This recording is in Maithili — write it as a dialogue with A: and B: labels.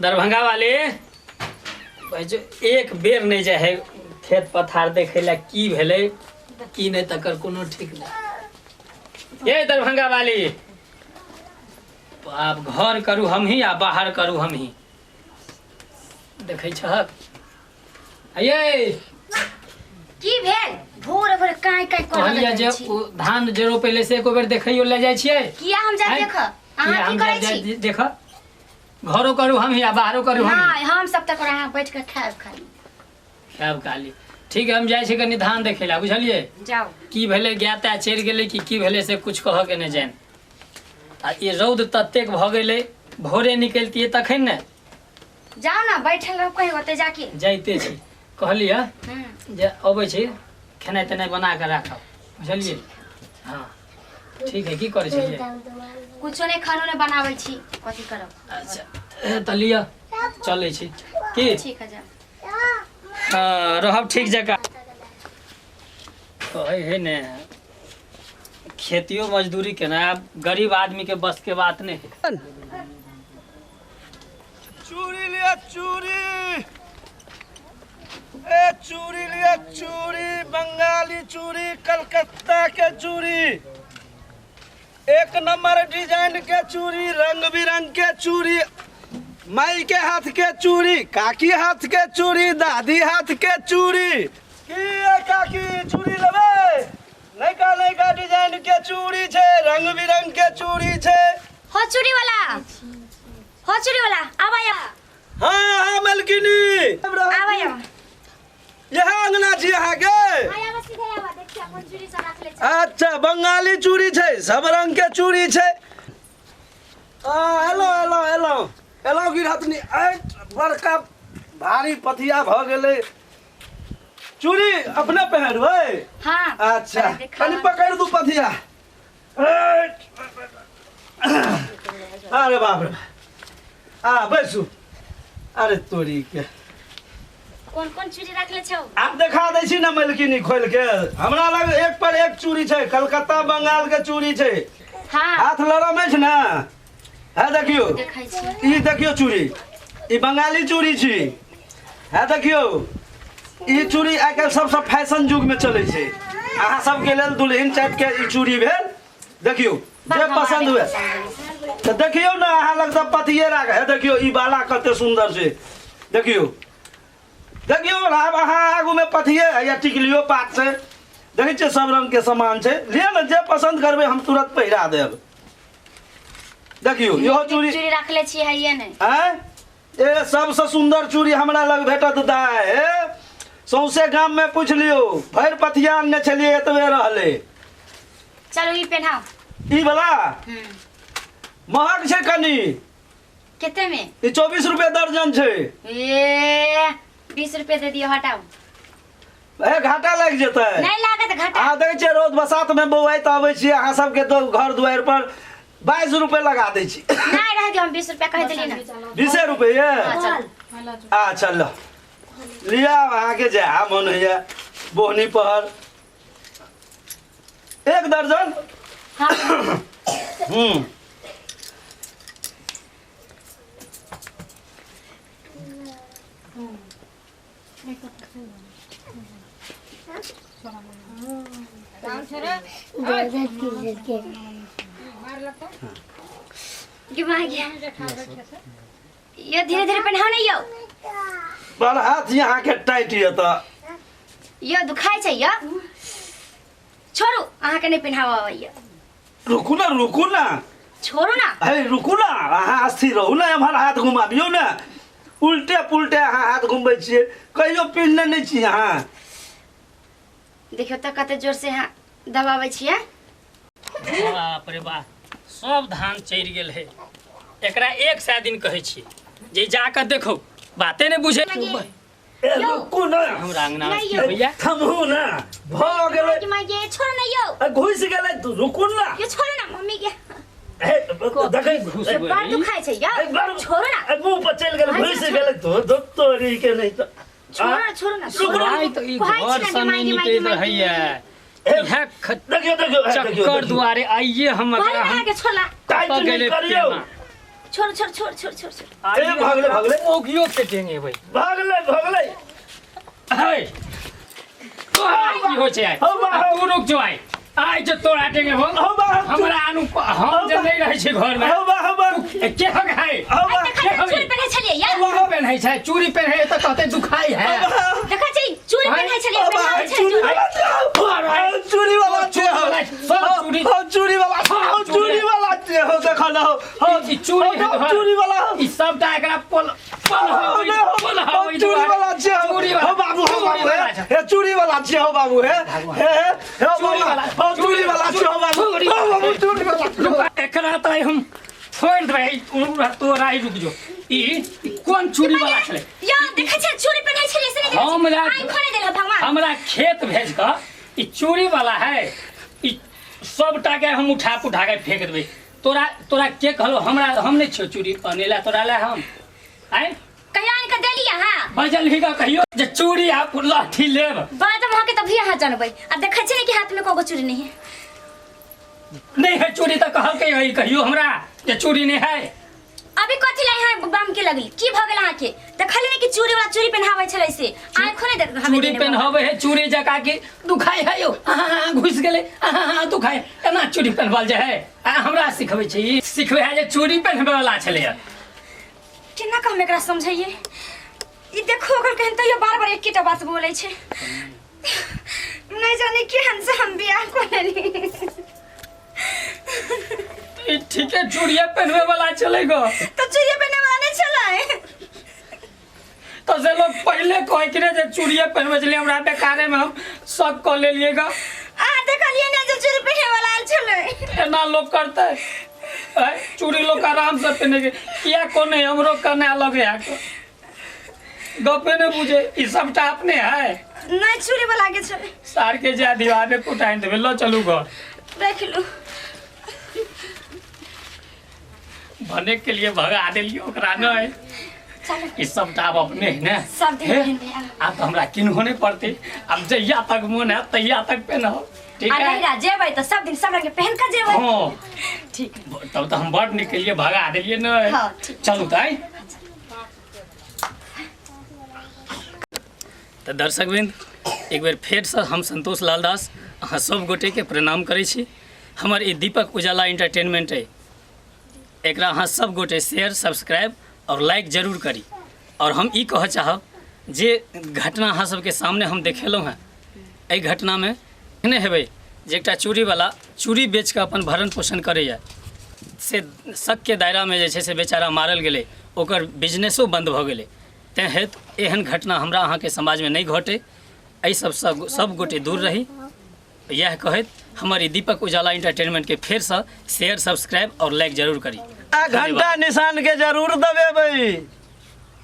A: दरभंगा वाले जो एक बेर नहीं जाए है खेत पथार देखे ला की भेलै की नहीं तकर कोनो ठीक नहीं। ये दरभंगा वाली आप घर करू हम ही आ बाहर करू हम ही देखै छहक। ये
B: की भेल भोर भोर काई काई
A: कहलियै जे धान जे रोपैले से एको बेर देखैयो ले जाइ छियै
B: किया हम जा देख अहाँ की करै छी
A: देख घरो करू हम ही आ बाहरो करू हम
B: नहीं हम सब तक अहाँ बैठ के खायब खाली
A: खायब खाली। ठीक है हम जाइ छी कनी धान देखेला बुझलियै
B: जाओ
A: की भेलै गाय ताय चढ़ि गेलै कि की भेलै से कुछ कहऽ के नहि जानि। आ ई रौद ततेक भऽ गेलै भोरे निकलतियै तखन ने
B: जाओ ना बैठल रहो कहीं ओते जाके
A: जाइते छी कहलियै जे अबै छी खेनाइ तेनाइ बना कऽ राखब बुझलियै। हाँ ठीक है की करै छलियै
B: कुछो नहीं खानो नहीं बनाबै छी कथी करब।
A: अच्छा तऽ लिअ चलै छी की
B: ठीक है जाओ।
A: हाँ रहब ठीक जकाँ कहै है ने खेतियो मजदूरी केना आब गरीब आदमी के बस के बात नहीं है।
C: चूड़ी लिया चूड़ी ए चूड़ी लिया चूड़ी बंगाली चूड़ी कलकत्ता के चूड़ी एक नंबर डिजाइन के चूड़ी रंग बिरंग के चूड़ी माई के हाथ के चूड़ी काकी हाथ के चूड़ी दादी हाथ के चूड़ी की काकी चूड़ी लेबै नयका नयका डिजाइन के चूड़ी छे रंग बिरंग के चूड़ी छे।
B: हो चूड़ी वाला हो चूड़ी वाला आवा या।
C: हाँ हाँ मलकिनी
B: आवा या
C: यह अंगना छी अहाँ के
B: आवा सीधे आवा देखिए अपन चूड़ी सब रख ले।
C: अच्छा बंगाली चूड़ी छे सब रंग के चूड़ी छे। आ हेलो हेलो हेलो हेलो गिरहतनी बड़का भारी पथिया भ गेलै चूड़ी अपने पहनबै।
B: हाँ
C: अच्छा कनी पकड़ दू पथिया। अरे बाप रे आ बैसू। अरे तोरी के
B: कौन कौन चूड़ी रखले छौ
C: आप देखा दै छी ना मलकिनी खोल के हमरा लग एक पर एक चूड़ी छै कलकत्ता बंगाल के चूड़ी छै।
B: हाँ
C: हाथ लरम अछि ना है देखियो
B: देखै छी
C: ई देखियो चूड़ी ई बंगाली चूड़ी छी है देखियो ई चूड़ी आइ काल्हि सबसँ फैशन युग में चलै छै अहाँ सबके लेल दुल्हन टाइप के ई चूड़ी भेल देखियो जे पसंद हुए तऽ देखियो ना अहाँ लग तऽ पथिये राख है देखियो ई बाला कते सुंदर छै देखियो देखियो आब अहाँ आगू में पथिये या टिकलियो पात छै देखै छियै सब रंग के सामान छै लिअ ने जे पसंद करबै हम तुरंत पहिरा देब। देखियो इहो चूड़ी
B: चूड़ी रखले छी है ये नहीं
C: आँय ए सबसँ सुंदर चूड़ी हमरा लग भेटत दाय सौंसे गाम में पूछ लियो भरि पथिया अनने छलियै एतबे रहलै।
B: चलो ई पहनाओ
C: ई वाला महग छै कनी
B: कते में
C: ई 24 रुपए दर्जन छै
B: ए 20 रुपए दे दियो हटाओ
C: ए घाटा लागि जेतै
B: नहीं लागत घाटा।
C: अहाँ देखै छियै रोज बसात में बौआइत अबै छियै अहाँ सबके तो घर दुआरि पर 22 रुपए लगा दै छी।
B: नहीं रह दियो हम 20 रुपए कह देली ना
C: 20 रुपए ये अच्छा ल लिया अहाँके जहाँ मन होइए बोहनी पहर एक दर्जन।
B: हाँ ये धीरे धीरे पहनाओ ना यो
C: पर हाथ यहाँ के टाइट ये तो
B: यो दुखाय छै यो छोड़ू अहाँ के नहीं पहनावा यो
C: रुकू ना रुकू ना
B: छोड़ू ना
C: अरे रुकू ना अहाँ स्थिर रहू ना एम्हर हाथ घुमाबियौ ना उल्टे पुल्टे अहाँ हाथ घुमबै छियै कहियो पिन्हने नहि छी अहाँ
B: देखियो तऽ कते जोर से अहाँ दबाबै छियै।
A: बाप रे बाप सब धान चढ़ि गेल है एकरा 100 दिन कहै छियै जे जाकऽ देखो बाते नहि बुझे।
C: ए रुकू ना
A: हमरा अंगना में की होइया
C: थमहू ना भ गेलै
B: छोड़ ना यो
C: घुसि गेलै रुकू ना
B: यो छोड़ ना मम्मी के
C: ए देखै
A: घुस
B: बड़ दुखाइ छै यो छोड़ो ना
C: मुंह पर चलि गेलै घुसि गेलै तो तोरी के नहीं तो
B: छोड़ो ना छोड़ो ना
A: आई तो ई घर से नहीं निकलि रहैया इएह
C: देखियो देखियो
A: चक्कर दुआरे आइए हम
B: के छोड़ला
C: टाइट नहीं करियो।
B: छोड़ छोड़ छोड़ छोड़ छोड़ छोड़।
C: ए, भगले, भगले।
A: ओगियो के देंगे भाई।
C: भगले भगले।
A: हे, तोहरा की होइ छै आइ?
C: हौ बा, हौ।
A: तू रुक जो आइ, आइ जे तोरा टेंगे हो।
C: हौ बा, हौ।
A: हमरा आनु हम जे नहीं रहै छै घर में।
C: हौ बा, हौ बा।
A: ए, के हक है?
C: हौ बा।
B: देखै छियै, चूड़ी पहिने छलियै या?
A: चूड़ी पहिनै छै, चूड़ी पहिनै तऽ कहतै दुखाइ है।
B: देखै छी, चूड़ी पहिने छलियै,
C: हौ बा,
B: पहिनाबै छै
C: चूड़ी
B: चूड़ी।
C: वाला छै, हौ, चूड़ी वाला छै, हौ।
A: सब चूड़ी।
C: हौ, चूड़ी वाला, हौ, चूड़ी वाला छै, हौ, देखऽ न, हौ, हौ,
A: ई चूड़ी है
C: हौ,
A: तोहर।
C: चूड़ी वाला, हौ।
A: ई सबटा एकरा पोल पोल
C: हौ,
A: हवे,
C: हौ,
A: पोल
C: हौ,
A: हवे।
C: चूड़ी वाला छै, हौ।
A: चूड़ी वाला,
C: हौ, बाबू, हौ,
A: चूड़ी
C: बाबू,
A: वाला
C: हे,
A: छै।
C: हे, चूड़ी वाला छै, हौ, बाबू, हे, हे, हे, हौ,
A: चूड़ी
C: बाबा,
A: वाला,
C: हौ, चूड़ी वाला छै, हौ, बाबू,
A: चूड़ी
C: हौ, बाबू, चूड़ी वाला।
A: रुक, एकरा तऽ हम फोड़ देबै। तोरा ई रुक जो, ई ई कोन चूड़ी वाला छलै?
B: या देखै छियै, चूड़ी पहिने छलियै से नहि देखै छियै?
A: हमरा
B: आँखि खोले देल भगवान।
A: हमरा खेत भेज कऽ ई चूड़ी वाला है, ई सबटा के हम उठा पुठा के फेंक देबै। तोरा तोरा के कहलो हमरा? हम नहि छियौ चूड़ी अनेला तोरा ले हम आँय?
B: कहिया आनि कऽ देली अहाँ?
A: बजल ही कऽ कहियो जे चूड़ी आ लहठी लेब।
B: बाजब अहाँके तभी अहाँ जानबै। आ देखै छियै ने कि हाथमे कोगो चूड़ी नहि है।
A: नहीं है चूड़ी तऽ कहलकै है कहियो हमरा जे चूड़ी नहीं है।
B: अभी कथी लाई अहाँ बम के लगली? की भऽ गेल अहाँके? देखलियै ने कि चूड़ी वाला चूड़ी पहिनाबै छलै से आँखि नहि देख
A: चूड़ी पहनावे है, चूड़ी जका के दुखाई है यौ, आहा, घुस गेलै, आहा, दुखाई। एना चूड़ी पहनबल जे है? आ हमरा सिखबै छै? ई सिखबै है जे चूड़ी पहनबै वाला छलै।
B: केना कऽ हम एकरा समझैयै? ई देखो, ओकर केहन तैयो बार बार एकेटा बात बोलै छै। नहि जाने केहन से हम बियाह कऽ लेली।
A: ई ठीके चूड़िया पहनबै वाला छलै गो।
B: तऽ चूड़िए पहिने वाला नहि छलै?
A: तो से लोग पहले कहे कि जे चूड़िया पहनबै छलै, हमरा बेकारे में हम शक कऽ लेलियै ग।
B: अहाँ देखलियै ने जे चूड़ी पहिने वाला आयल छलै?
A: एना लोग करतै? आँय, चूड़ी लोग आराम से पहने के किया कोने हमरो कने लगे है, गपे नहीं बुझे। ई सबटा अपने है।
B: नहि, चूड़ी वाला के छलै।
A: सार के जा दीवार पे कुटाइन देबै। ल चलू घर।
B: राखि लू।
A: भने के लिए भगा देलियै ओकरा। नहीं,
B: चलू।
A: ई सबटा आब अपने है ने।
B: सब दिन
A: हे?
B: पहनबै आब।
A: आब तऽ हमरा किन्हो नहीं पड़तै। आब जहिया तक मोन है तहिया तक पहनब। ठीक
B: आ
A: है।
B: नैहरा जेबै तऽ सब दिन सब रंग के पहिन कऽ जेबै।
A: हाँ।
B: ठीक।
A: तब तऽ हम बड़ नीक केलियै, भगा देलियै। नहीं।
B: हाँ, ठीक।
A: चलू तऽ आइ। तऽ दर्शकवृंद, एक बेर फेरसँ हम संतोष लाल दास अहाँ सब गोटेके प्रणाम करै छी। हमर ई दीपक उजाला एंटरटेनमेंट अइ, एकरा अहाँ सब गोटे शेयर, सब्सक्राइब और लाइक जरूर करी। और हम ई कहऽ चाहब जे घटना अहाँ सबके सामने हम देखेलहुँ हेँ, एहि घटनामे एहने हेबै जे एकटा चूड़ीवला चूड़ी बेचि कऽ अपन भरण पोषण करैए, से शकके दायरामे जे छै से बेचारा मारल गेलै, ओकर बिजनेसो बन्द भऽ गेलै। तैँ हेतु एहन घटना हमरा अहाँके समाजमे नहि घटै, एहि सबसँ सब गोटे दूर रही, इएह कहैत हमर ई दीपक उजाला एंटरटेनमेंटके फेरसँ शेयर, सब्सक्राइब आओर लाइक जरूर करी।
C: आ घंटा निशान के जरूर दबेबै।